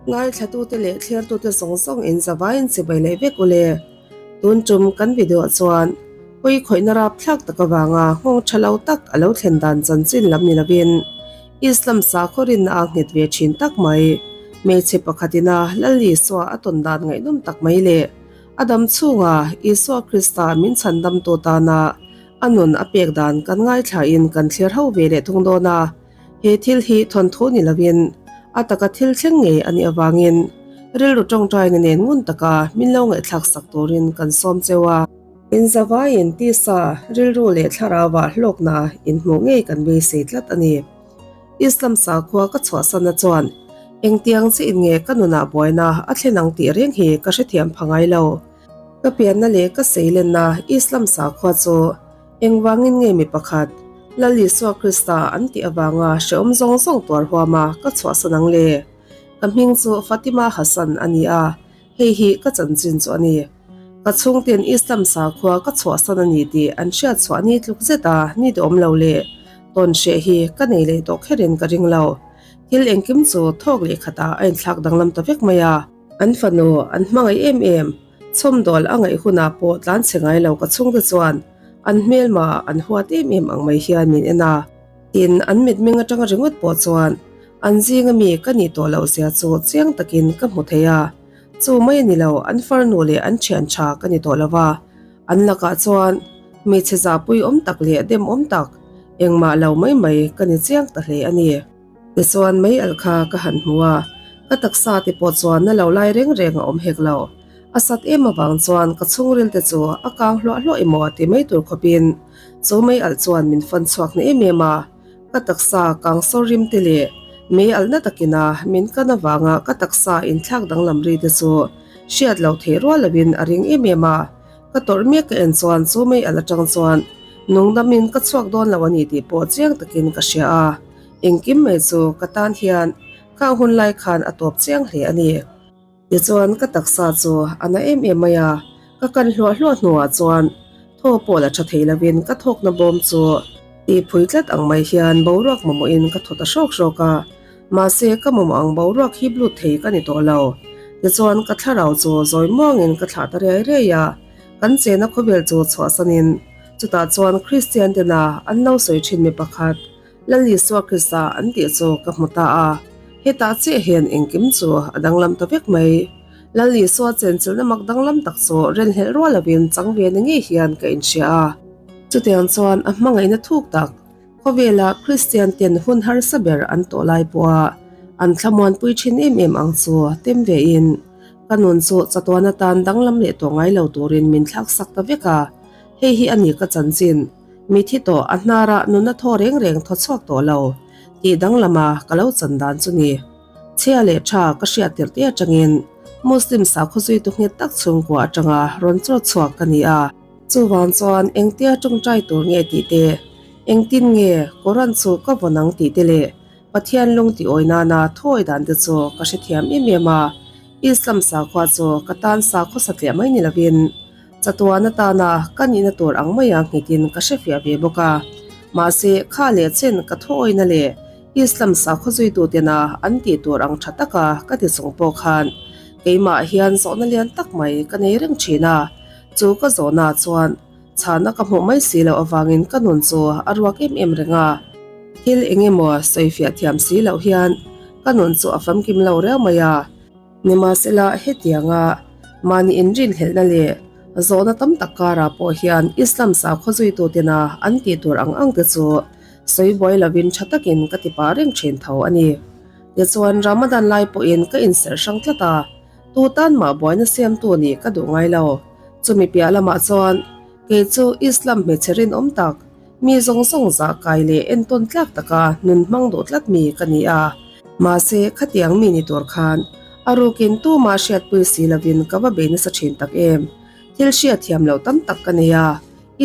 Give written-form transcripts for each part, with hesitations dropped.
Ngaithlatute leh thliartute zawng zawng in zavaiin chibai leh vek u le. Tun tum kan video ah chuan pawi khawihna rapthlak tak avanga nghawng tha lo tak a lo thlen dan chanchin lam ni lovin Islam sakhaw rinna a nghet ve thin tak mai. Hmeichhe pakhatina Lal Isua a tawn dan ngaihnawm tak mai leh a dam chhunga Isua Krista min chhandamtu tana a nun a pek dan kan ngaithlain kan thlir ho ve leh thung dawn a. He thil hi thawnthu ni lovin a taka thil thleng ngei a nih avangin rilru tawngtaina nen ngun taka min lo ngaihthlak sak turin kan sawm cheu a. Inzavaiin tisa, rilru leh thlarauah hlawkna inhmuh ngei kan beisei tlat a ni. Islam sakhua ka chhuahsanna chuan engtiang chiin nge ka nunah buaina a thlen ang tih reng hi ka hrethiam pha ngai lo. Ka pianna leh ka seilenna Islam sakhua chu Engvangin nge mi pakhat, Lal Isua Krista an tih avanga hrehawm zawng zawng tuar huama ka chhuahsan ang le? Ka hming chu Fatima Hassan a ni a, hei hi ka chanchin chu a ni. Ka chhungten Islam sakhua ka chhuahsan a ni tih an hriat chhuah ni tluk zet a ni duhawm lo le, tawn hreh hi ka nei leh tawh kherin ka ring lo. Thil engkim chu thawk leh khatah a inthlak danglam ta vek mai a. An fanu an hmangaih em em. Chhawmdawl a ngaih hunah pawh tlan chhe ngai lo ka chhungte chuan an hmelma an huat em em ang mai hian min en a. Tin, an mitmeng atanga ringawt pawh chuan an zinga mi ka nih tawh loh zia chu chiang takin ka hmu thei a. Chu mai a ni lo, an farnu leh an thian tha ka ni tawh lo va. An lakah chuan hmeichhe zahpui awm tak leh dem awm tak engmah lo mai mai ka ni chiang ta hle a ni. Tichuan mei alh kha ka han hmu a, ka taksa te pawh chuan na lo lai reng reng a awm hek lo. A sat em avang chuan ka chhungril te chu a kang hluah hluah emaw ti mai tur khawpin chu mei alh chuan min fan chhuak na em em a. Ka taksa kang sawr rim te leh mei alh na takina min kan avanga ka taksa inthlak danglam ri te chu hriat loh theih rual lovin a ring em em a. Ka tawrh mek ka en chuan chu mei alh atang chuan nungdamin ka chhuak dawn lo a ni tih pawh chiang takin ka hria a. Engkim mai chu ka tan hian khang hun lai khan a tawp chiang hle a ni. Tichuan ka taksa chu a na em em mai a, ka kan hluah hluah hnuah chuan thaw pawh la tha thei lovin ka thawkna bawm chu tih phui tlat ang mai hian boruak mamawhin ka thaw ta hrawk hrawk a, mahse ka mamawh ang boruak hip lut thei ka ni tawh lo. Tichuan ka thlarau chu zawi muangin ka thlah ta riai riai a, kan chena khawvel chu chhuahsanin chutah chuan Kristian tena an lo sawi thin mi pakhat Lal Isua Krista an tih chu ka hmu ta a, hetah chiah hian engkim chu a danglam ta vek mai. Lal Isua chenchilhna mak danglam tak chu rinhlelh rual lovin chang ve ni ngei hian ka inhria a. Chutiang chuan a hmangaihna thuk tak, khawvela Kristian ten hun harsa ber an tawh lai pawha an thlamuanpui thin em em ang chu tem vein, ka nun chu chatuan atan danglam leh tawh ngai lo turin min thlaksak ta vek a, hei hi a ni ka chanchin. Mi thi tawh a hnarah nunna thaw reng reng thaw chhuak tawh lo tih danglama ka lo chan dan chu ni. Chhia leh tha ka hriat tirh te atangin Muslim sakhaw zuitu nghet tak chhungkua atanga rawn chawt chhuak ka ni a. Chuvang chuan engtia tawngtai tur nge tih te, engtin nge Quran chu ka vawn ang tih te leh Pathian lung tih awi nana thawi dan te chu ka hrethiam em em a. Islam sakhua chu ka tan sakhaw satliah mai ni lovin, Chatuan atana ka nihna tur ang maia nghetin ka hrefiah ve bawk a. Mahse, kha leh chen ka thuawina leh Islam sakhaw zuitutena an tih tur ang tha taka ka ti chung pawh khan keimah hian zawhna lian tak mai ka nei reng thin a. Chu ka zawhna chuan chhana ka hmuh mai si loh avangin ka nun chu a ruak em em reng a. Thil eng emaw sawifiah thiam si loh hian ka nun chu a famkim lo reuh mai a. Nimahsela, hetianga mahni inrinhlelhna leh zawhna tam tak karah pawh hian Islam sakhaw zuitutena an tih tur ang ang te chu sawi buai lovin tha takin ka ti pah reng thin tho a ni. Tichuan, Ramadan lai pawhin ka inserh hrang tlat a, tu tan mah buaina siamtu nih ka duh ngai lo. Chumi piah lamah chuan kei chu Islam hmeichhe rinawm tak, Mi zawng zawng zah kai leh entawn tlak taka nun hmang duh tlat mi ka ni a. Mahse, khatiang mi ni tur khan a rukin tumah hriatpui si lovin ka va bei nasa thin tak em. Thil hriat thiam loh tam tak ka nei a,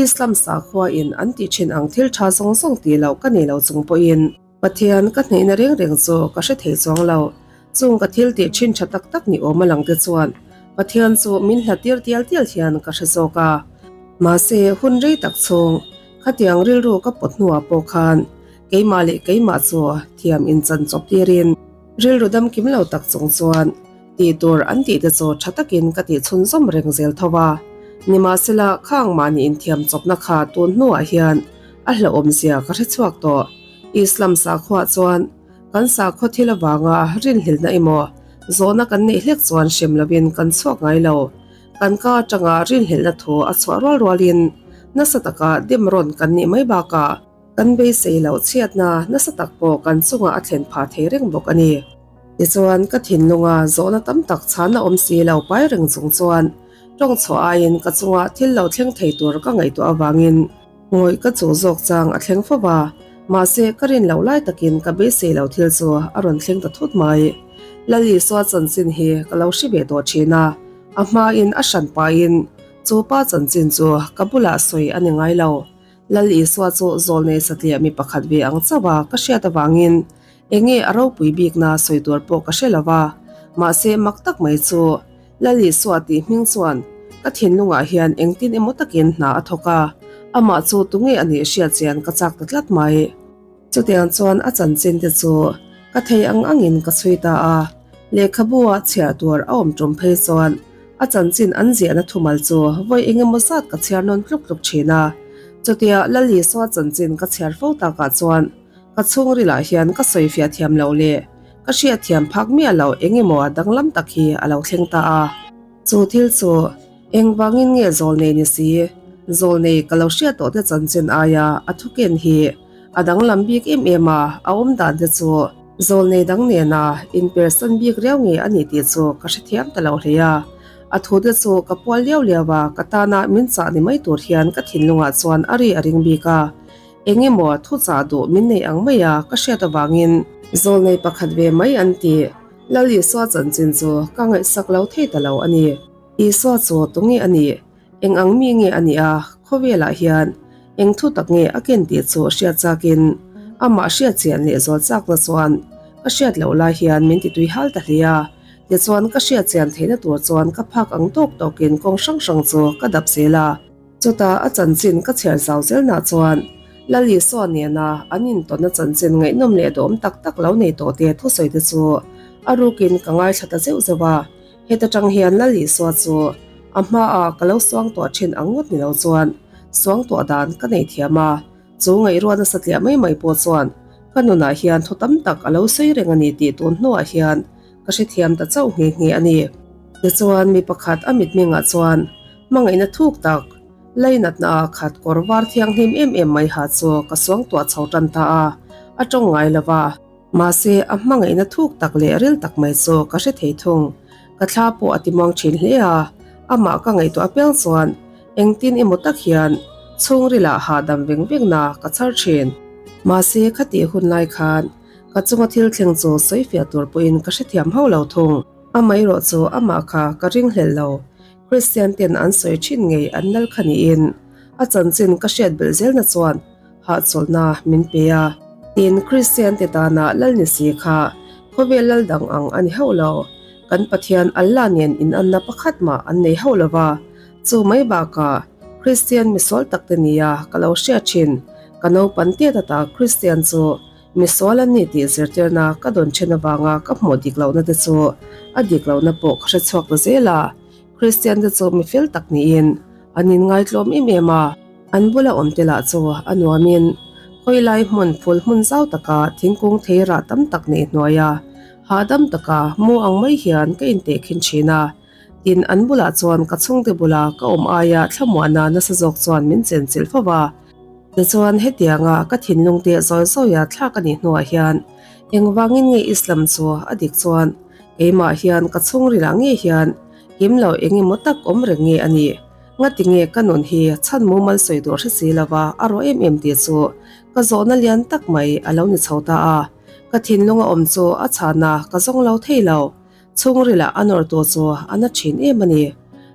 Islam sakhua in an tih thin ang thil tha zawng zawng tih loh ka nei lo chung pawhin. Pathian ka hneihna reng reng chu ka hre thei chuang lo. Chung ka thil tih thin tha tak tak ni awm a lang te chuan Pathian chu min hla tir tial tial hian ka hre zawk a. Mahse, hun rei tak chhung khatiang rilru ka pawt hnuah pawh khan keimah leh keimah chu thiam inchan chawp tirin. Rilru dam kim lo tak chung chuan tih tur an tih te chu tha takin ka tih chhunzawm reng zel tho a. Nimahsela khang mahni inthiam chawpna kha tun hnuah hian a hlauhawmzia ka hre chhuak tawh. Islam sakhuaah chuan kan sakhaw thil avanga rinhlilhna emaw zawhna kan neih hlek chuan hrem lovin kan chhuak ngai lo. Kan ka atanga rinhlelhna thu a chhuah rual rualin nasa taka dem rawn kan nih mai bakah kan beisei loh chhiatna nasa tak pawh kan chungah a thlen phah thei reng bawk a ni. Tichuan ka thinlunga zawhna tam tak chhan a awm si lo pai reng chung chuan tawng chhuah aiin ka chunga thil lo thleng thei tur ka ngaihtuah avangin ngawih ka chuh zawk chang a thleng fo va, mahse ka rin loh lai takin ka beisei lo thil chu a rawn thleng ta thut mai. Lal Isua chanchin hi ka lo hre ve tawh thin a, a hmain a hran pahin chu pa chanchin chu ka bulah sawi a ni ngai lo. Lal Isua chu zawlnei satliah mi pakhat ve ang chauh a ka hriat avangin enge a ropui bikna sawi tur pawh ka hre lo va, mahse mak tak mai chu Lal Isua tih hming chuan ka thinlungah hian engtin emaw takin hna a thawk a, amah chu tunge a nih hriat chian ka chak ta tlat mai. Chutiang chuan a chanchin te chu ka thei ang angin ka chhui ta a, lehkhabu ah chhiar tur a awm tum phei chuan a chanchin an ziahna thumal chu vawi engemaw zat ka chhiar nawn tluk tluk thin a. Chutia Lal Isua chanchin ka chhiar fo takah chuan ka chhungrilah hian ka sawifiah thiam loh leh ka hriatthiam phak miah loh engemaw danglam tak hi a lo thleng ta a. Chu thil chu engvangin nge zawlnei ni si? Zawlnei ka lo hriat tawh te chanchin aia a thuken hi a danglam bik em em a, a awm dan te chu zawlnei dang nena inpersan bik riau nge a ni tih chu ka hrethiam ta lo hle a. A thu te chu ka pual liau liau a, ka tana min chah ni mai tur hian ka thinlungah chuan a ri a ring bik a. Engemaw thuchah duh min nei ang mai a ka hriat avangin zawlnei pakhat ve mai an ti. Lal Isua chanchin chu ka ngaihsak lo thei ta lo a ni. Isua chu tunge a nih? Eng ang mi nge a nih a? Khawvelah hian eng thu tak nge a ken tih chu hriat chakin amah hriat chian leh zawl chakna chuan ka hriat loh lai hian min ti tui hal ta hle a. Tichuan ka hriat chian theihna tur chuan ka phak ang tawk tawkin kawng hrang hrang chu ka dap zel a. Chutah a chanchin ka chhiar zau zelnah chuan Lal Isua nena an intawnna chanchin ngaihnawm leh duhawm tak tak lo nei tawh te thusawi te chu a rukin ka ngaithla ta zeuh zeuh a. Heta tang hian Lal Isua chu a hmaah ka lo suangtuah thin ang ngawt ni lo chuan suangtuah dan ka nei thiam a, chu ngaihruat nasa tliah mai mai pawh chuan ka nunah hian thu tam tak a lo sawi reng a ni tih tun hnuah hian ka hrethiam ta chauh nghe nghe a ni. Tichuan mi pakhat a mitmengah chuan Hmangaihna thuk tak, leinatna a khat kawr var thianghlim em em mai ha chu ka suangtuah chho tan ta a, a tawng ngai lo va. Mahse, a hmangaihna thuk tak leh ril tak mai chu ka hre thei thung. Ka thla pawh a timuang thin hle a, amah ka ngaihtuah apiang chuan engtin emaw tak hian chhungrilah hahdam veng vengna ka chhar thin. Mahse, khatih hun lai khan ka chunga thil thleng chu sawifiah tur pawhin ka hrethiam hauh lo thung. Amaherawh chu amah kha ka ringhlelh lo. Kristian ten an sawi thin ngei an lal kha niin a chanchin ka hriat belh zelna chuan hahchawlhna min pe a. Tin, Kristian te tana lal ni si kha khawvel lal dang ang a ni hauh lo. Kan Pathian Allah nen inanna pakhat mah an nei hauh lo va. Chu mai bakah Kristian misual tak te nia ka lo hriat thin. Ka naupan tiat ata Kristian chu Misual an ni tih zirtirna ka dawn then avanga ka hmuh dik lohna te chu a dik lohna pawh ka hre chhuak ta zel a. Kristian te chu mi fel tak niin an inngaihtlawm em em a. An bula awm te lah chu a nuamin khawilai hmun phul hmun zau taka thingkung thei rah tam tak nei hnuaia hahdam taka mu ang mai hian ka intehkhin thin a. Tin, an bulah chuan ka chhungte bula ka awm aia thlamuahna nasa zawk chuan min chenchilh fo va. Tichuan, hetianga ka thinlung te zawi zawia thlak a nih hnuah hian engvangin nge Islam chu a dik chuan keimah hian ka chhungrilah nge hian kim lo eng emaw tak awm reng nge a nih? Ngati nge ka nun hi chhan mumal sawi duh hre si lova a rawh em em tih chu ka zawhna lian tak mai a lo ni chho ta a. Ka thinlung a awm chu a chhana ka zawng lo thei lo. Chhungrilah a nawr tur chu a na thin em a ni.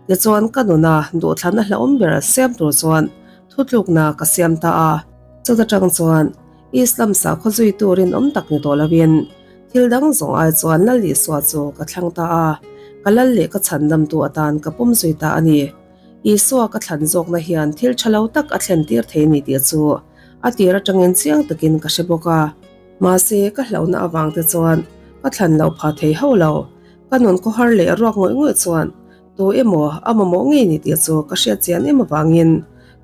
Tichuan ka nuna duhthlanna hlauhawm ber siam tur chuan thutlukna ka siam ta a. Chuta tang chuan Islam sakhaw zui tur rinawm tak ni tawh lovin thil dang zawng ai chuan Lal Isua chu ka thlang ta a, ka lal leh ka chhandamtu atan ka pawm zui ta a ni. Isua ka thlan zawkna hian thil tha lo tak a thlen tir thei ni tih chu a tir atangin chiang takin ka hre bawk a. Mahse, ka hlauhna avang te chuan ka thlan loh phah thei hauh lo. Ka nun khawhar leh ruak ngawih ngawih chuan tu emaw a mamawh ngei ni tih chu ka hriat chian em avangin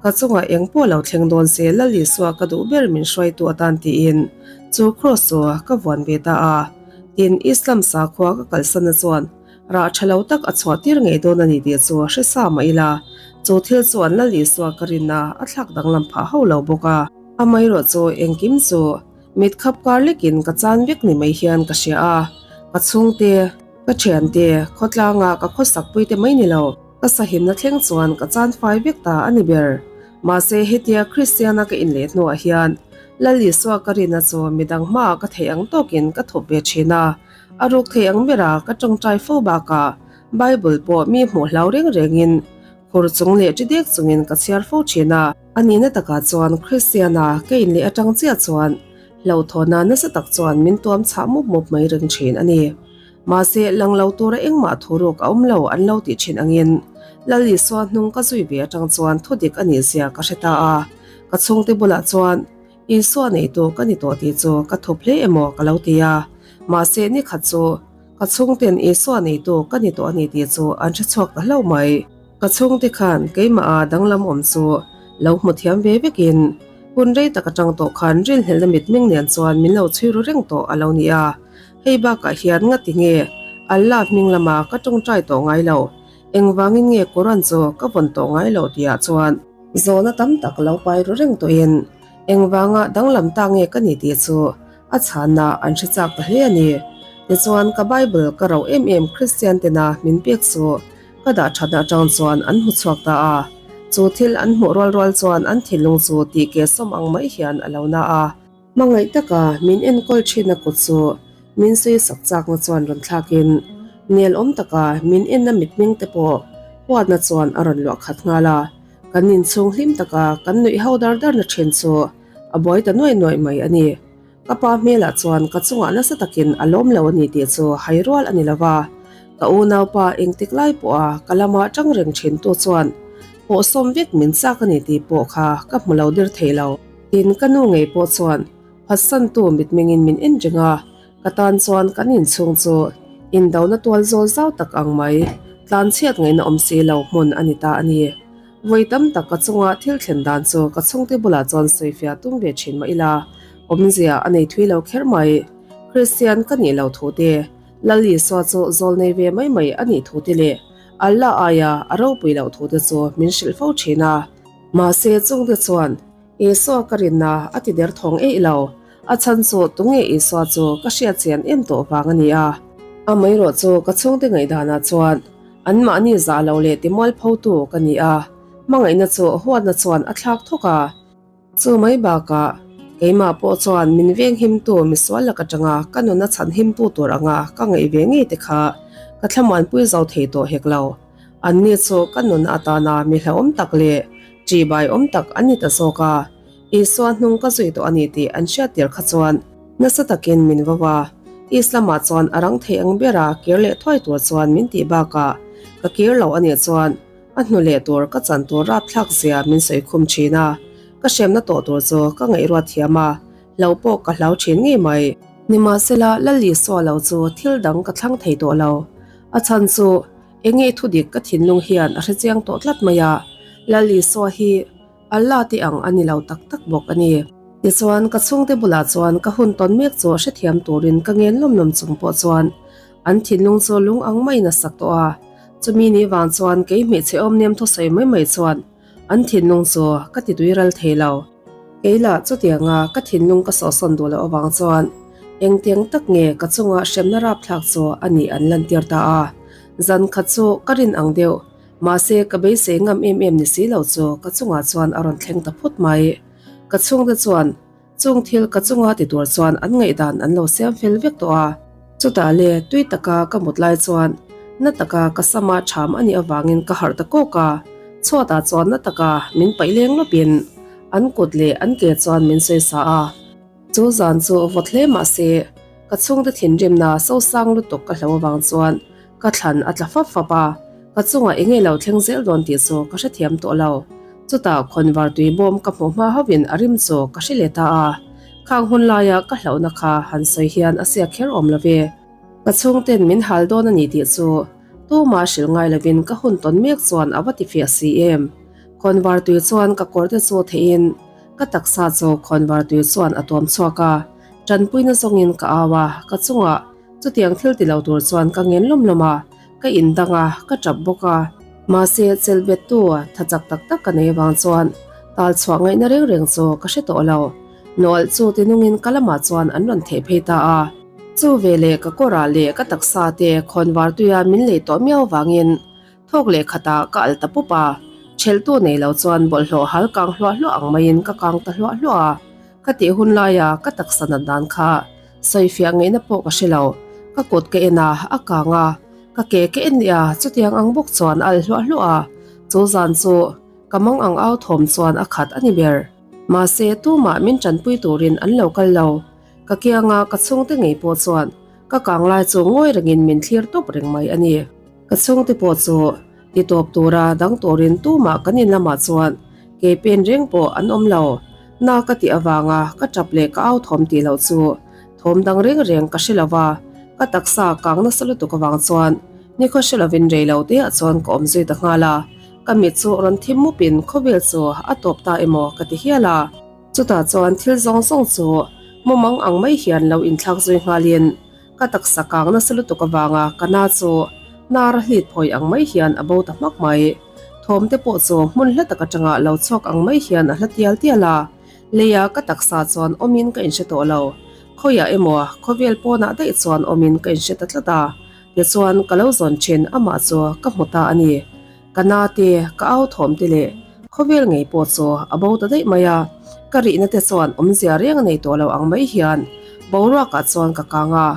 ka chungah eng pawh lo thleng dawn se Lal Isua ka duh ber min hruaitu atan tiin chu kraws chu ka vuan ve ta a. Tin, Islam sakhua ka kalsanna chuan rah tha lo tak a chhuah tir ngei dawn a ni tih chu hre sa mah ila, chu thil chuan Lal Isua ka rinna a thlak danglam phah hauh lo bawk a. Amaherawhchu engkim chu Mit khap kar lekin ka chan vek ni mai hian ka hria a, ka chhungte, ka thiante, khawtlanga ka khawsakpui te mai ni lo, ka sahimna thleng chuan ka chan fai vek ta a ni ber. Mahse hetia Kristiana ka inleh hnuah hian Lal Isua ka rinna chu midang hmaah ka theih ang tawkin ka thup ve thin a, a ruk thei ang bera ka tawngtai fo bakah Bible pawh mi hmuh hlau reng rengin Khur chung leh ṭi dek chungin ka chhiar fo ṭhin a. A nihna takah chuan Christiana ka inleh aṭang chiah chuan hlauhthawhna nasa tak chuan min tuam chhah mup mup mai reng ṭhin a ni. Mahse, lang lo tura engmah thu ruk a awm lo an lo tih ṭhin angin Lal Isua hnung ka zui ve aṭang chuan thu dik a nih zia ka hre ta a. Ka chhungte bulah chuan Isua neitu ka ni tawh tih chu ka thup hle emaw ka lo ti a. Mahse, nikhat chu Ka chhungten Isua neitu ka ni tawh a ni tih chu an hre chhuak ta hlauh mai. Ka chhungte khan keimah a danglam awm chu lo hmu thiam ve vekin hun rei tak atang tawh khan rinhlelhna mitmeng nen chuan min lo chhui ru reng tawh a lo ni a. Hei bakah hian ngati nge Allah hming lama ka tawngtai tawh ngai lo, engvangin nge Quran chu ka vawn tawh ngai lo tihah chuan zawhna tam tak lo pai ru reng tawhin engvanga danglam ta nge ka ni tih chu A chhanna an hre chak ta hle a ni. Tichuan, ka Bible ka rauh em em Kristian tena min pek chu ka dah thatna atang chuan an hmu chhuak ta a. Chu thil an hmuh rual rual chuan an thinlung chu tih ke sawm ang mai hian a lo na a. Hmangaih taka min enkawl thinna kut chu min sawi sak chakna chuan rawn thlakin nel awm taka min enna mitming te pawh huatna chuan a rawn luah khat nghal a. Kan inchhung hlim taka kan nuih ho dar darna thin chu A buai ta nuaih nuaih mai a ni. Ka pa hmelah chuan ka chungah nasa takin a lawm lo a ni tih chu hai rual a ni lo va. Ka unaupa engtik lai pawha ka lama tang reng thintu chuan pawhsawm vek min chak a ni tih pawh kha ka hmu lo der thei lo. Tin, ka nu ngei pawh chuan phatsantu mitmengin min en reng a, ka tan chuan kan inchhung chu indona tual zawl zau tak ang mai, tlanchhiat ngaihna awm si lo hmun a ni ta a ni. Vawi tam tak ka chunga thil thlen dan chu ka chhungte bulah chuan sawifiah tum ve thin mah ila, awmzia a nei thui lo kher mai. Kristian ka nih lo thu te, Lal Isua chu zawl nei ve mai mai a nih thu te leh Allah aia a ropui loh thu te chu min hrilh fo thin a. Mahse chungte chuan Isua ka rinna a ti der thawng eih lo, a chhan chu tunge Isua chu ka hriat chian em tawh vang a ni a. Amaherawh chu ka chhungte ngaihdanah chuan anmahni zah lo leh timualphotu ka ni a, hmangaihna chu huatna chuan a thlak thawk a. Chu mai bakah keimah pawh chuan min venghimtu misual lak atanga ka nuna chhanhimtu tur anga ka ngaih ve ngei te kha ka thlamuanpui zo thei tawh hek lo. Anni chu ka nunna atana mi hlauhawm tak leh ṭihbai awm tak an ni ta zawk a, Isua hnung ka zui tawh a ni tih an hriat tir kha chuan nasa takin min vau a. Islam-ah chuan a rang thei ang bera kir leh thuai tur chuan min tih bakah ka kir lo a nih chuan a hnu leh tur ka chan tur rapthlak zia min sawi khum thin a, ka hremna tawh tur chu ka ngaihruat thiam a, hlo pawh ka hlau thin ngei mai. Nimahsela, Lal Isua lo chu thil dang ka thlang thei tawh lo. A chhan chu Enge thu dik ka thinlung hian a hrechiang tawh tlat mai a, Lal Isua hi Allah te ang a ni lo tak tak bawk a ni. Tichuan, ka chhungte bulah chuan ka hun tawn mek chu hrethiam turin ka ngen lawm lawm chung pawh chuan an thinlung chu lung ang maiin a sak tawh a. Chumi ni vang chuan kei hmeichhe awmnem thusawi mai mai chuan an thinlung chu ka ti tui ral thei lo. Kei lah chutianga ka thinlung ka sawhsawn duh loh avang chuan engtiang tak nge ka chunga hremna rapthlak chu a nih an lantir ta a. Zan khat chu ka rin ang deuh, mahse ka beisei ngam em em ni si lo chu ka chungah chuan a rawn thleng ta phut mai. Ka chhungte chuan chung thil ka chunga ti tur chuan an ngaihdan an lo siam fel vek tawh a. Chutah le tui taka ka mut lai chuan na taka ka sama ṭham a nih avangin ka harh ta kawk a, chhuatah chuan na taka min paih leng lawpin an kut leh an ke chuan min sawi sa a. Chu zan chu vawt hle mah se ka chhungte thinrimna sosang lutuk ka hlo avang chuan ka thlan a tla fap fap a, ka chungah eng nge lo thleng zel dawn tih chu ka hrethiam tawh lo. Chutah khawnvar tui bawm ka hmuh hma hauhin a rim chu ka hre leh ta a, khang hun laia ka hlauhna kha han sawi hian a siak kher awm lo ve. Ka chhungten min hal dawn a ni tih chu tumah hrilh ngai lovin ka hun tawn mek chuan a va ti fiah si em. Khawnvar tui chuan ka kawrte chu theihin ka taksa chu khawnvar tui chuan a tuam chhuak a, tanpuina zawngin ka au a, ka chungah chutiang thil ti lo tur chuan ka ngen lawm lawm a, ka indang a, ka tap bawk a. Mahse, chelbettu tha chak tak tak ka nei avang chuan tal chhuah ngaihna reng reng chu ka hre tawh lo. Nawlh chu tinungin ka lamah chuan an rawn theh phei ta a. Chu veleh ka kawrah leh ka taksa te khawnvar tuia min lei tawh miau vangin thawk leh khatah ka al ta pup a. Ṭhelhtu nei lo chuan bawlhhlawh hal kang hluah hluah ang maiin ka kang ta hluah hluah a. Ka tih hun laia ka taksa nat dan kha sawifiah ngaihna pawh ka hre lo. Ka kut ka en a, a kang a. Ka ke ka en leh a, chutiang ang bawk chuan a al hluah hluah a. Chu zan chu ka mang ang au thawm chuan a khat a ni ber. Mahse, tumah min tanpui turin an lo kal lo. Ka kianga ka chhungte ngei pawh chuan ka kang lai chu ngawi rengin min thlir tawp reng mai a ni. Ka chhungte pawh chu ti tawp tura dang turin tumah kan in lamah chuan ke pen reng pawh an awm lo. Na ka tih avanga ka tap leh ka au thawm tih loh chu thawm dang reng reng ka hre lo va, ka taksa kang nasa lutuk avang chuan nikhaw hre lovin rei lo teah chuan ka awm zui ta nghal a. Ka mit chu rawn thim mupin khawvel chu a tawp ta emaw ka ti hial a. Chutah chuan thil zawng zawng chu mumang ang mai hian lo inthlak zui nghalin ka taksa kang nasa lutuk avanga ka na chu nar a hlit phawi ang mai hian a bo ta hmak mai. Thawm te pawh chu hmun hla tak atanga lo chhuak ang mai hian a hla tial tial a, leia ka taksa chuan awmin ka inhre tawh lo. Khawiah emaw khawvel pawnah daih chuan awmin ka inhre ta tlat a, tichuan ka lo zawn thin amah chu ka hmu ta a ni. Ka na te, ka au thawm te leh khawvel ngei pawh chu a bo ta daih mai a, ka rihna te chuan awmzia reng a nei tawh lo ang mai hian boruakah chuan ka kang a,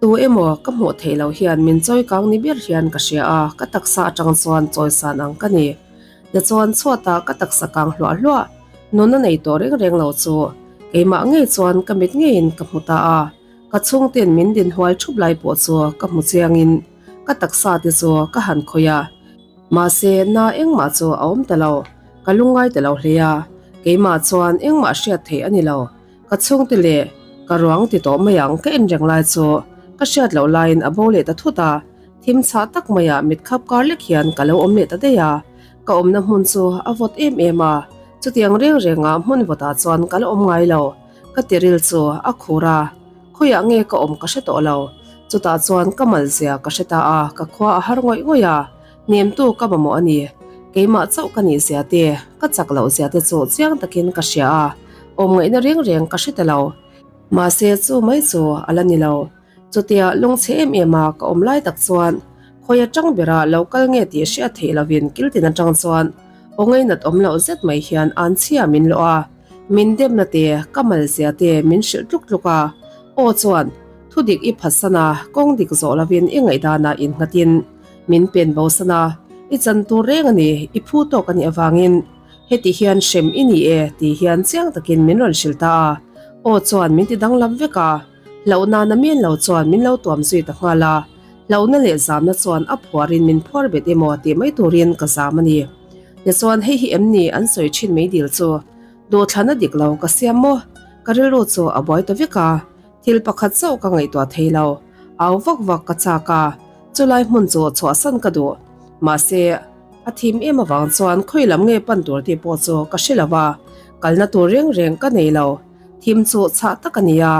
tu emaw ka hmuh theih loh hian min chawi kang ni ber hian ka hria a, ka taksa atang chuan chawisan ang ka ni. Tichuan chhuatah ka taksa kang hluah hluah, nun a nei tawh reng reng lo chu keimah ngei chuan ka mit ngeiin ka hmu ta a, ka chhungten min din hual thup lai pawh chu ka hmu chiangin Ka taksa te chu ka han khawih a, mahse na engmah chu a awm ta lo, ka lungngai ta lo hle a, keimah chuan engmah hriat theih a ni lo, ka chhungte leh ka ruang ti tawh mai ang ka en reng lai chu ka hriat loh laiin a bo leh ta thut a, thim chhah tak maiah mit khap kar lek hian ka lo awm leh ta daih a, ka awmna hmun chu a vawt em em a, chutiang reng rengah hmun vawtah chuan ka la awm ngai lo, ka tiril chu a khur a. Khawiah nge ka awm ka hre tawh lo. Chutah chuan ka mal zia ka hre ta a, ka khua a har ngawih ngawih a, hnemtu ka mamawh a ni. Keimah chauh ka nih zia te, ka chak loh zia te chu chiang takin ka hria a, awm ngaihna reng reng ka hre ta lo. Mahse chu mai chu a la ni lo. Chutia lungchhe em em a ka awm lai tak chuan khawi atang bera lo kal nge tih hriat theih lovin kiltin atang chuan aw ngainat awm loh zet mai hian an chhia min lawh a. Min demna te, ka mal zia te min hrilh tluk tluk a, aw chuan thu dik i phatsan a, kawng dik zawh lovin i ngaihdanah innghatin min pen bosan a, i chan tur reng a ni, i phu tawk a nih avangin heti hian hrem i ni e tih hian chiang takin min rawn hrilh ta a, aw chuan min ti danglam vek a, hlauhna na mian lo chuan min lo tuam zui ta nghal a, hlauhna leh zamna chuan a phuarin min phuar bet emaw tih mai turin ka zam a ni. Tichuan hei hi em ni an sawi thin mai dil chu duhthlana dik lo ka siam maw? Ka rilru chu a buai ta vek a, thil pakhat chauh ka ngaihtuah thei lo. Au vak vak ka chak a, chulai hmun chu chhuahsan ka duh. Mahse, a thim em avang chuan khawi lam nge pan tur tih pawh chu ka hre lo va, kalna tur reng reng ka nei lo. Thim chu chhah tak a ni a,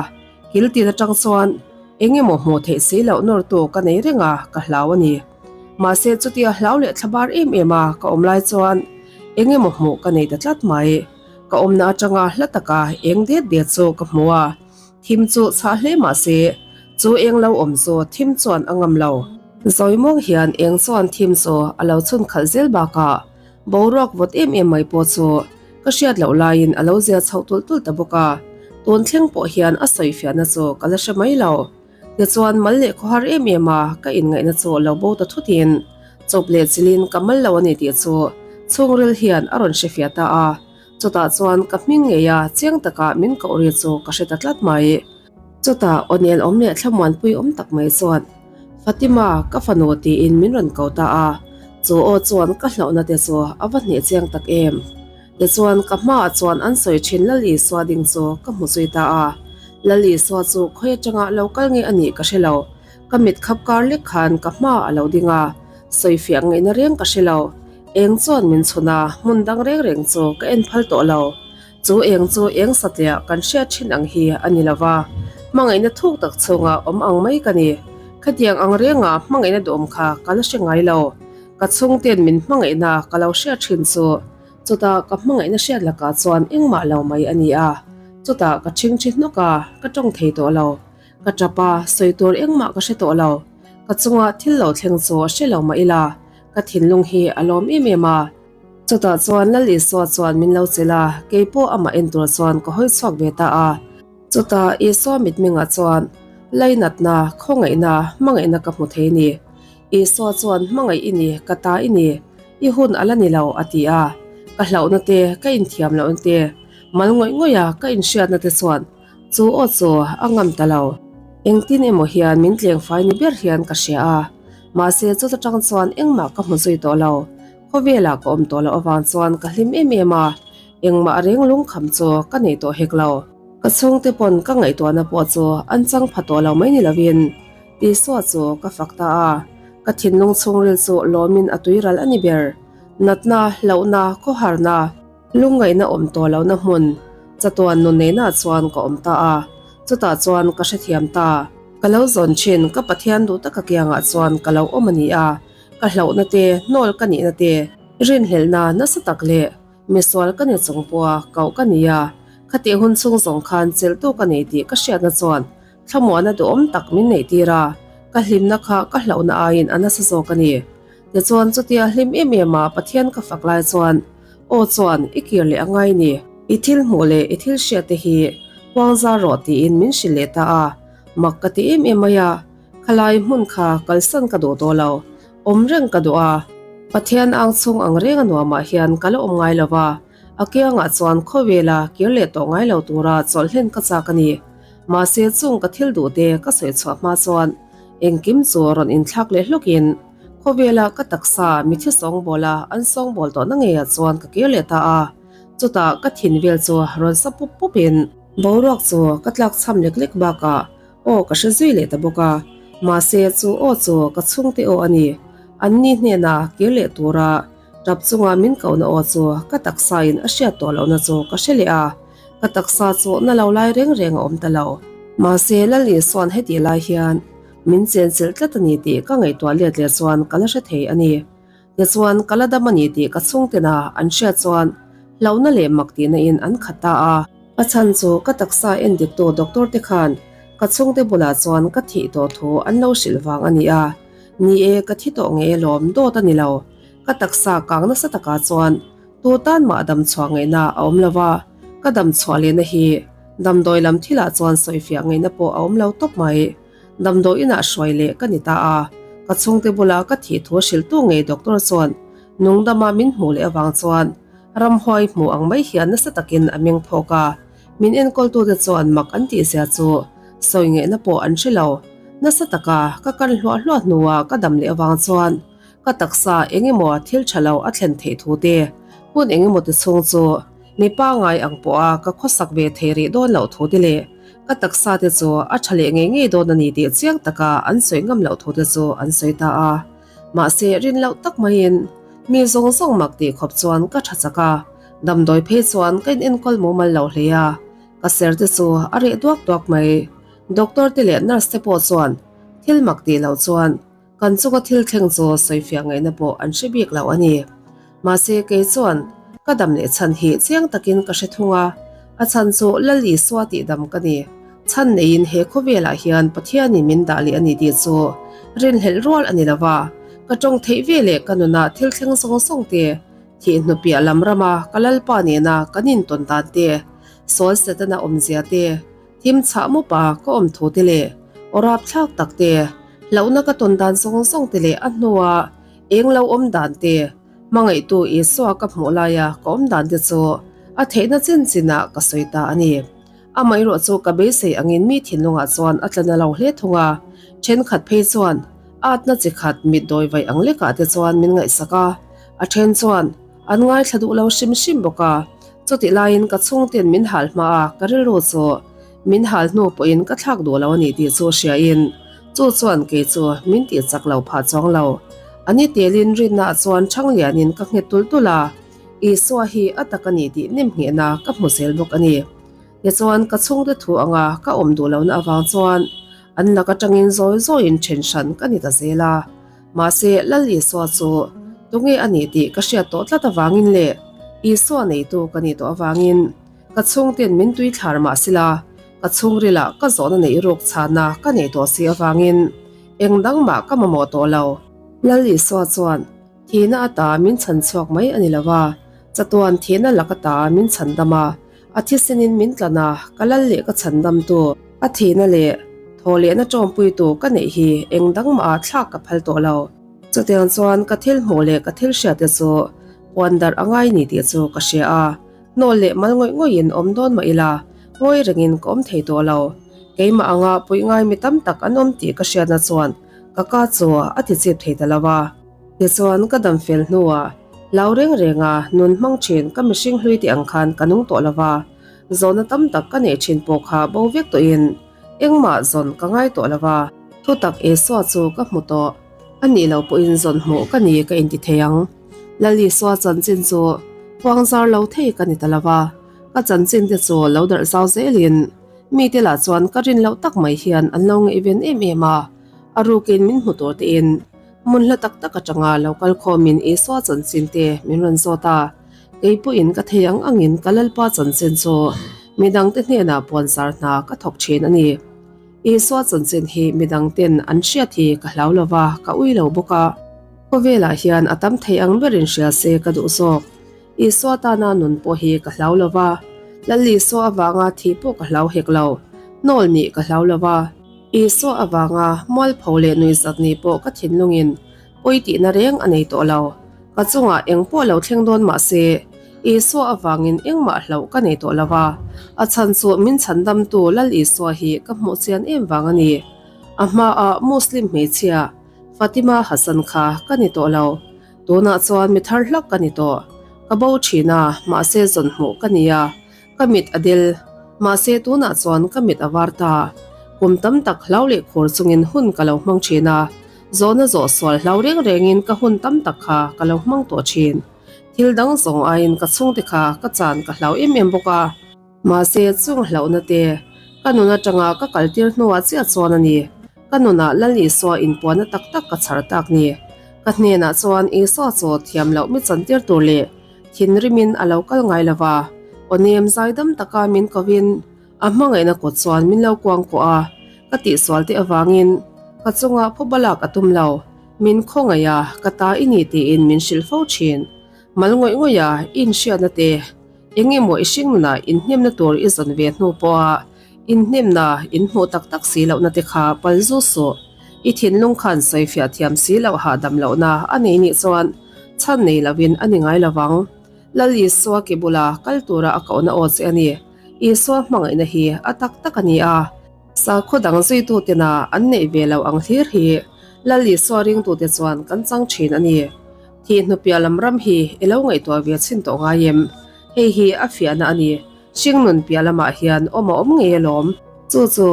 kil tin atang chuan eng emaw hmuh theih si loh nawrtu ka nei reng a, ka hlau a ni. Mahse chutia hlau leh thlabar em em a ka awm lai chuan eng emaw hmuh ka nei ta tlat mai. Ka awmna atanga hla taka eng det det chu ka hmu a, thim chu chhah hle mahse chu eng lo awm chu thim chuan a ngam lo. Zawimawng hian eng chuan thim chu a lo chhun khalh zel bakah boruak vawt em em mai pawh chu ka hriat loh laiin a lo zia chhoh tulh tulh ta bawk a, tun thleng pawh hian a sawifiahna chu ka la hre mai lo. Tichuan mal leh khawhar em em a ka inngaihna chu lo bo ta thutin chawp leh chilin ka mal lo a ni tih chu chhungril hian a rawn hre fiah ta a, chutah chuan ka hming ngei a chiang taka min koh ri chu ka hre ta tlat mai. Chutah awnel awm leh thlamuanpui awm tak mai chuan Fatima ka fanu tiin min rawn ko ta a, chu aw chuan ka hlauhna te chu a va hneh chiang tak em. Tichuan ka hmaah chuan an sawi thin Lal Isua ding chu ka hmu zui ta a. Lal Isua chu khawi atanga lo kal nge a nih ka hre lo. Ka mit khap kar lek khan ka hma a lo ding a, sawifiah ngaihna reng ka hre lo. Eng chuan min chhun a, hmun dang reng reng chu ka en phal tawh lo. Chu eng chu eng satliah kan hriat thin ang hi a ni lo va, hmangaihna thuk tak chhunga awm ang mai ka ni. Khatiang ang renga hmangaihna duhawm kha ka la hre ngai lo. Ka chhungten min hmangaihna ka lo hriat thin chu chutah ka hmangaihna hriat lakah chuan engmah lo mai a ni a. Chutah ka ṭhingṭhi hnawk a, ka ṭawng thei tawh lo. Ka ṭap a, sawi tur engmah ka hre tawh lo. Ka chunga thil lo thleng chu a hre lo mah ila, ka thinlung hi a lawm em em a. Chutah chuan Lal Isua chuan min lo chelh a, kei pawh amah en tur chuan ka hawi chhuak ve ta a. Chutah Isua mitmengah chuan lainatna, khawngaihna, hmangaihna ka hmu thei ni. Isua chuan hmangaih i ni, ka ta i ni, i hun a la ni lo a ti a. Ka hlauhna te, ka inthiam lohna te, mal ngawih ngawih a ka inhriatna te chuan Chu aw chu a ngam ta lo. Engtin emaw hian min tleng fai ni ber hian ka hria a. Mahse chuta tang chuan engmah ka hmu zui tawh lo. Khawvelah ka awm tawh loh avang chuan ka hlim em em a. Engmah reng lungkham chu ka nei tawh hek lo. Ka chhungte pawn ka ngaihtuahna pawh chu an chang pha tawh lo mai ni lovin Isua chu ka fak ta a. Ka thinlung chhungril chu lawmin a tuiral a ni ber. Natna, hlauhna, khawharna. Lungngaihna awm tawh lohna hmun chatuan nun neihnaah chuan ka awm ta a, chutah chuan ka hrethiam ta. Ka lo zawn thin, ka Pathian duh taka kiangah chuan ka lo awm a ni a, ka hlauhna te, hnawl ka nihna te, rinhlelhna nasa tak leh misual ka ni chung pawha koh ka ni a, khatih hun chhung zawng khan chelhtu ka nei tih ka hriatna chuan thlamuahna duhawm tak min neihtir a, ka hlimna kha ka hlauhna aiin a nasa zawk a ni. Tichuan chutia hlim em em a Pathian ka fak lai chuan aw chuan i kir leh a ngai ni. I thil hmuh leh i thil hriat te hi puang zar rawh tiin min hrilh leh ta a, mak ka ti em em mai a, khalai hmun kha kalsan ka duh tawh lo, awm reng ka duh a. Pathian ang chhung ang reng a nuamah hian ka la awm ngai lo va, a kiangah chuan khawvela kir leh tawh ngai lo tura chawlh hlen ka chak a ni. Mahse chung ka thil duh te ka sawi chhuah hma chuan engkim chu rawn inthlak leh hlawkin, Khawvela ka taksa mithi sawngbawla an sawngbawl tawhna ngeiah chuan ka kir leh ta a, chutah ka thin vel chu rawn sa pup pupin boruak chu ka tlak cham lek lek bakah aw ka hre zui leh ta bawk a, mahse chu aw chu ka chhungte aw a ni, anni hnena kir leh tura tap chunga min kohna aw chu ka taksain a hriat tawh lohna chu ka hre leh a, ka taksa chu na lo lai reng reng a awm ta lo. Mahse Lal Isua'n hetih lai hian Min chenchilh tlat a ni tih ka ngaihtuah let leh chuan ka la hre thei a ni. Tichuan, ka la dam a ni tih ka chhungtena an hriat chuan hlauhna leh mak tihna in an khat ta a. A chhan chu ka taksa en diktu doctor te khan ka chhungte bulah chuan ka thih tawh thu an lo hrilh vang a ni a. Ni e, ka thi tawh ngei alawm, dawt a ni lo. Ka taksa kang nasa takah chuan tu tan mah dam chhuah ngaihna a awm lo va, ka dam chhuah lehna hi damdawi lam thilah chuan sawifiah ngaihna pawh a awm lo tawp mai. Damdawi inah hruai leh ka ni ta a, ka chhungte bula ka thih thu hrilhtu ngei doctor chuan nungdama min hmuh leh avang chuan ramhuai hmuh ang mai hian nasa takin a meng phawk a, min enkawltute chuan mak an tihzia chu sawi ngaihna pawh an hre lo. Nasa taka ka kan hluah hluah hnua ka dam leh avang chuan ka taksa eng emaw thil tha lo a thlen theih thu te, hun eng emaw ti chhung chu mi pangai ang pawha ka khawsak ve thei rih dawn loh thu te leh ka taksa te chu a tha leh ngei ngei dawn a ni tih chiang taka an sawi ngam loh thu te chu an sawi ta a. Mahse rin loh tak maiin mi zawng zawng mak tih khawp chuan ka tha chak a, damdawi phei chuan ka in enkawl mumal lo hle a, ka ser te chu a reh duak duak mai. Doctor te leh nurse te pawh chuan thil mak tih loh chuan Kan chunga thil thleng chu sawifiah ngaihna pawh an hre bik lo a ni. Mahse kei chuan ka dam leh chhan hi chiang takin ka hre thung a, a chhan chu Lal Isua tih dam ka ni. Chhan neiin he khawvelah hian Pathianin min dah leh a ni tih chu rinhlelh rual a ni lo va, ka tawng theih ve leh ka nunah thil thleng zawng zawng te, thih hnupiah lam rama ka Lalpa nena kan intawn dan te, sawl Setana awmzia te, Thim chhah mupa ka awm thu te leh aw rap thlak tak te, hlauhna ka tawn dan zawng zawng te leh a hnua eng lo awm dan te, hmangaihtu Isua ka hmuh laia ka awm dan te chu a theihna chin chinah ka sawi ta a ni. Amaherawh chu ka beisei angin mi thinlungah chuan a tla na lo hle thung a, thenkhat phei chuan atna chi khat mit dawi vaih ang lekah te chuan min ngaihsak a, a then chuan an ngaithla duh lo hrim hrim bawk a. Chutih laiin ka chhungten min hal hma a, ka rilru chu min hal hnu pawhin ka thlak duh lo a ni tih chu hriain. Chu chuan kei chu min tih chak lo phah chuang lo. A ni telin rinna ah chuan ṭhang lianin ka nghet tulh tulh a, Isua hi a tak a ni tih nemnghehna ka hmu zel bawk a ni. Tichuan ka chhungte thu anga ka awm duh lohna avang chuan an lak aṭangin zawi zawiin ṭhen hran ka ni ta zel a. Mahse Lal Isua chu tunge a ni tih ka hriat tawh tlat avangin leh Isua neitu ka nih tawh avangin ka chhungten min tui thlar mah sila ka chhungrilah ka zawhna neih ruk chhana ka neih tawh si avangin eng dang mah ka mamawh tawh lo. Lal Isua chuan thihna ata min chhan chhuak mai a ni lo a, chatuan thihna lak ata min chhan dam a, a thisenin min tlan a, ka lal leh ka chhan damtu, a thihna leh thaw lehna tawmpuitu ka neih hi eng dang mah ah thlak ka phal tawh lo. Chutiang chuan ka thil hmuh leh ka thil hriat te chu puan darh a ngai ni tih chu ka hria a, hnawl leh mal ngawih ngawih in awm dawn mah ila, ngawi rengin ka awm thei tawh lo. Keimah anga puih ngai mi tam tak an awm tih ka hriatna chuan ka ka chu a ti chip thei ta lo a. Tichuan ka dam fel hnuah hlau reng renga nun hmang thin ka mihring hlui tih ang khan ka nung tawh lo va, zawhna tam tak ka neih thin pawh kha bo vek tawhin engmah zawn ka ngai tawh lo va. Thutak Isua chu ka hmu tawh, a nih loh pawhin zawn hmuh ka ni ka inti thei ang. Lal Isua chanchin chu huangzar lo thei ka ni ta lo va, ka chanchin te chu lo darh zau zelin mite lah chuan ka rin loh tak mai hian an lo ngaihven em em a, a rukin min hmu tur tein Hmun hla tak tak atanga lo kal khawmin Isua chanchin te min rawn zawt a, kei pawhin ka thei ang angin ka Lalpa chanchin chu midangte hnenah puanzar hna ka thawk thin a ni. Isua chanchin hi midangten an hriat hi ka hlau lo va, ka ui lo bawk a. Khawvelah hian a tam thei ang berin hria se ka duh zawk. Isua tana nun pawh hi ka hlau lo va, Lal Isua avanga thih pawh ka hlau hek lo, hnawl nih ka hlau lo va. Isua avanga mualpho leh nuihzat ni pawh ka thinlungin pawi tihna reng a nei tawh lo. Ka chungah eng pawh lo thleng dawn mah se, Isua avangin engmah hlauh ka nei tawh lo va, a chhan chu min chhandamtu Lal Isua hi ka hmuh chian em vang a ni. A hmaah Muslim hmeichhia Fatima Hassan kha ka ni tawh lo. Tunah chuan mi thar hlak ka ni tawh. Ka bo thin a, mahse zawn hmuh ka ni a, ka mit a del. Mahse tunah chuan ka mit a var ta. Kum tam tak hlau leh khur chungin hun ka lo hmang thin a, zawhna zawh sual hlau reng rengin ka hun tam tak kha ka lo hmang tawh thin. Thil dang zawng aiin ka chhungte kha ka chan ka hlau em em bawk a. Mahse chung hlauhna te ka nun atanga ka kaltir hnuah chiah chuan a ni. Ka nunah Lal Isua inpuanna tak tak ka chhar tak ni. Ka hnenah chuan Isua chaw thiam loh mi chantir tur leh thinrimin a lo kal ngai lo va, aw nem zaidam taka min kovin a hmangaihna kut chuan min lo kuangkuah a, ka tihsual te avangin ka chungah phubalak a tum lo, min khawngaih a, ka ta i ni tiin min hrilh fo thin. Mal ngawih ngawih a, i inhriatna te eng emaw i hring nunah inhnemna tur i zawn ve hnu pawha Inhnemna, inhmuh tak tak si lohna te kha pal zu suh. I thinlung khan sawifiah thiam si loh hahdam lohna a nei nih chuan chhan nei lovin a ni ngai lovang. Lal Isua ke bula kal tura a kohna aw che a ni. Isua hmangaihna hi a tak tak a ni a. Sakhaw dang zuitutena an neih ve lo ang hlir hi Lal Isua ringtute chuan kan chang thin a ni. Thih hnupiah lam ram hi i lo ngaihtuah ve chhin tawh ngai em? Hei hi a fiahna a ni. Hringnun piah lamah hian awm a awm ngei alawm. Chu chu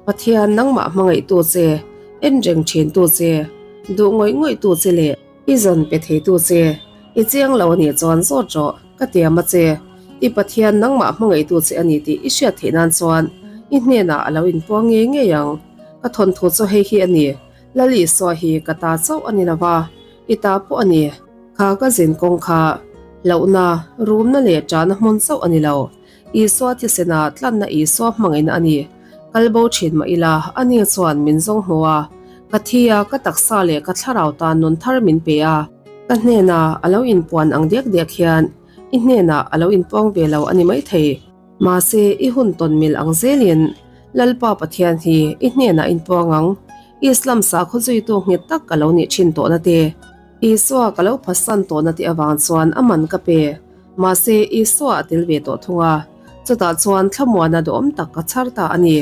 Pathian nangmah hmangaihtu che, en reng thintu che, duh ngawih ngawihtu che leh i zawn pe theitu che, i chiang lo anih chuan zawt rawh, ka tiam a che. I Pathian nangmah hmangaihtu che a ni tih i hriat theih nan chuan i hnenah a lo inpuang ngei ngei ang. Ka thawnthu chu hei hi a ni, Lal Isua hi ka ta chauh a ni lo va, i ta pawh a ni. Kha ka zin kawng kha hlauhna, rumna leh ṭahna hmun chauh a ni lo. Isua thisena tlanna Isua hmangaihna a ni. Kal bo ṭhin mah ila, ani chuan min zawng hmu a. Ka thi a, ka taksa leh ka thlarau tan nun thar min pe a. Ka hnena a lo inpuan ang diak diak hian i hnenah a lo inpuang ve lo a ni maithei. Mahse, i hun tawn mil ang zelin Lalpa Pathian hi i hnenah inpuang ang. Islam sakhaw zuitu nghet tak ka lo nih ṭhin tawhna te, Isua ka lo phatsan tawhna tih avang chuan a man ka pe. Mahse, Isua a tel ve tawh thung a, chutah chuan thlamuana duhawm tak ka chhar ta a ni.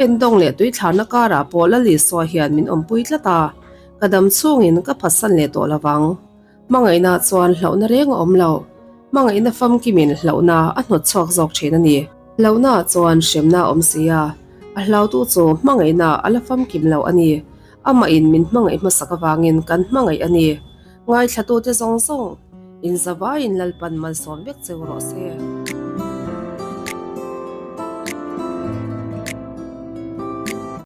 Endawng leh tuithlarna karah pawh Lal Isua hian min awmpui tlat a, ka dam chhungin ka phatsan leh tawh lovang. Hmangaihna chuan hlauhna reng a awm lo. Hmangaihna famkimin hlauhna a hnawt chhuak zawk thin a ni. Hlauhna chuan hremna a awm si a. A hlautu chu hmangaihna a la famkim lo a ni. Amahin min hmangaih hmasak avangin kan hmangaih a ni. Ngaithlatute zawng zawng, in zavaiin Lalpan malsawm vek cheu rawh se.